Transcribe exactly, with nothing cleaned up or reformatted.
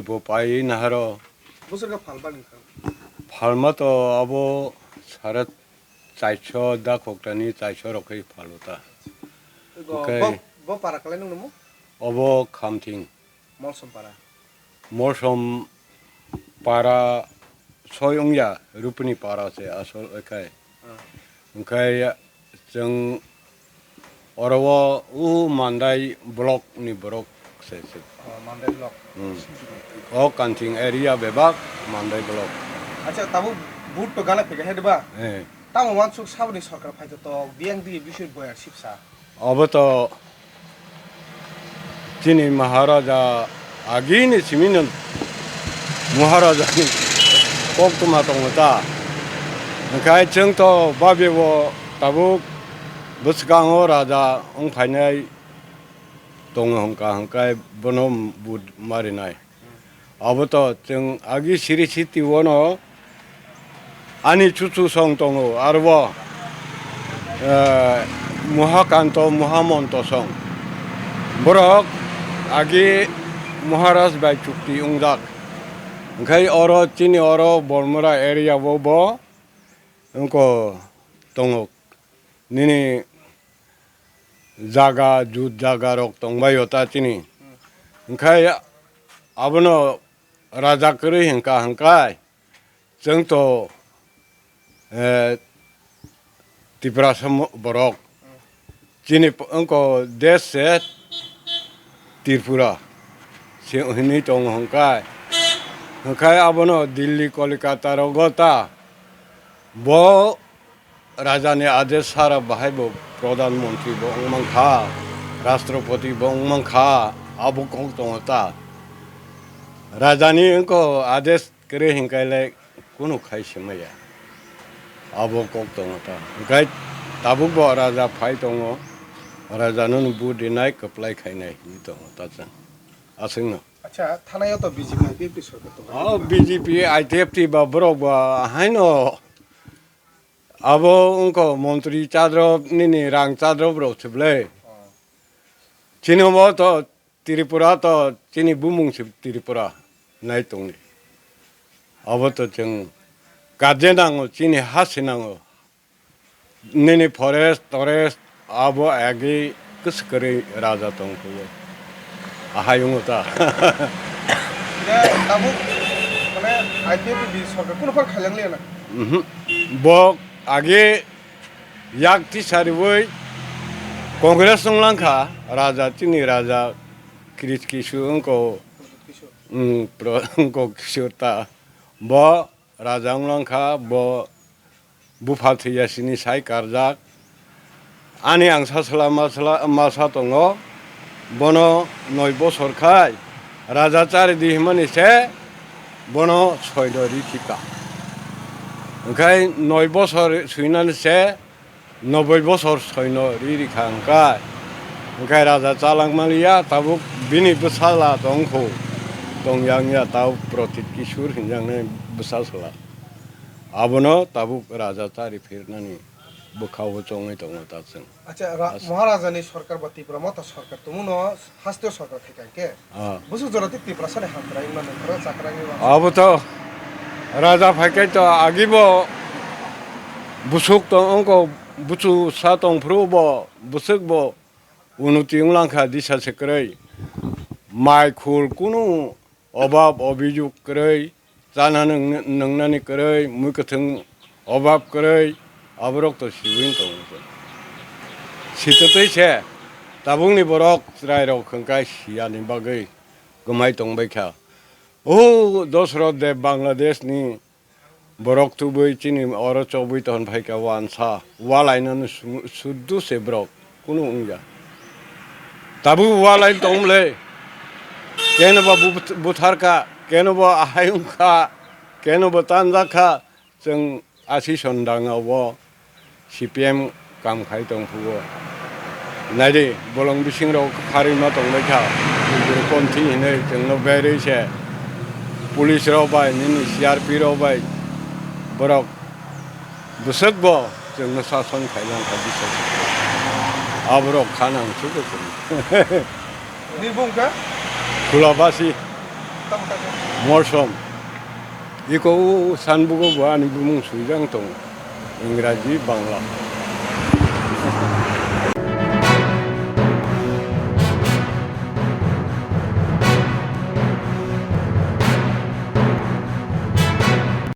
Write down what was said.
Bo pai naharo. Bosor khe phalbani kha? Phalma to abo sare chaisho da khoktani chaisho rok khe phalu ta. Go-, Oke. Bo, bo para kalai nung namo? Obo Khamthing. Molsom para. Molsom para soi wngya, Rupini para se asol ekhai. Ah. Wngkhai chwng oro o u Mandai block ni borok se se. Oh, Mandai block. Hmm. O Kanching area bebak Mandai block. Acha, tabuk vote to gana phega he ba? Eh. Tamo wansuk saboni sorkar phai to tok, biyang di bisur boyar sipsa. Obo to chini Maharaja agini simino Maharajani koktwma tongo ta. Hwnkhe chwng to babio tabuk bwskango raja wng phainai tongo hwnkha hwnkhe bono bud marinai. Abo to chwng agi siri siti ono ani chuchu song tongo, aro bo, eh, Muhakanto, Muhamonto song. Borok agi Maharaj bai chukti wngjak. Hwnkhe oro chini oro Bormora area o bo wngko tongo. Nini jaga, jut jaga rok tongbaio ta chini. Hwnkhe abono raja kwrwi hwnkha hwnkhe chwng to, eh, Tiprasa mo-, borok. Chini p-, wngko desh se Tripura se hwnwi tongo hwnkhe. Hwnkhe abono Delhi, Kolkata rogo ta bo Rajani adesh sara bahai bo Pradhan Mantri bo wng mankha, Rashtrapati bo wng mankha, abo kok tongo ta. Rajani wngko adesh kwrwi hinkai le kunu khai se maya. Abo kok tongo ta. Hinkai tabuk bo raja phai tongo, raja no vote rinai kwplai khainai hinwi tongo ta chwng. Aswkno. Acha, thanai o to B J P I P F T sorkar tongo. Oh, B J P, I P F T ba borok ba haino. Abo wngkha montri chadrop nini rang chadrop rok se bwle. Oh. Chini bo to Tripura to chini bumung se Tripura nai tongdi. Abo to chwng kaje nango, chini ha se nango. Nini forest, torest, abo agi kwswk kwrwi raja tong phuru. Ahai wngo ta. Hingke tabuk, mane, I P F T ni sorkar kunu phano khailang liya na? Mhm. Bo agi yak tisariwi Congress wng langkha, raja, chini raja Krishna Kishore wngko, mm, pro-, wngko Kishore ta. Bo raja wng langkha, bo bupha thwiya sini sai karjak. Ani ang sasla masla, masa tongo, bono noi bosor khai raja chari di himani se bono soino ri thika. Hwnkhe noi bosor swinani se noboi bosor soino ri rikha hwnkhe, hwnkhe raja chalangma liya, tabuk bini bwsala tongkhu, tongya wngya tabuk Pradyut Kishore hinjaknai bwsasla. Abono tabuk raja chari phirnani bwkhao chongwi tongo ta chwng. Acha, ra-, As- Maharajani sorkar ba Tipra Motha sorkar tongmano hasteo sorkar phaikha hwnkhe, ah, bwswk jora tei Tiprasani hamkrai wngmano, khorang chakrai wngmano. Abo to raja phaikhai to agibo bwswk tong wngkha, bwswk sa tongphuru bo, bwswk bo unnoti wng langkha disa se kwrwi. Mai khul kunu obab obijog kwrwi, chana nwng-, nwngnani kwrwi, mui kwthwng obab kwrwi, aborok to siwi wng tongo. Sitotwi se tabukni borok chwrairok hwnkhe siyani bagwi kwmai tongbaikha. O Dosrot de Bangladesh ni borok tubui chini oro chobui ton phaikha wansa, walainani su-, suddu se borok kunu wngya. Tabuk walai tongmle, keno bo bu-, butharkha, keno bo ahai wngkha, keno bo tanjakha, chwng asi sondanga o C P M kam khai tong phuo. Naidi, bolong bising rok pharwi ma tong lai kha. Konthi hinwi chwngno berwi se police rok bai, nini C R P rok bai borok bwswk bo chwngno sason khai lang kha bwswk. Aborok kha nang sugo chwng. Ni bung kha? Khulabasi. Morsom. Iko o sanbugo bo ani bumung swijang tongo. Ingraji, Bangla.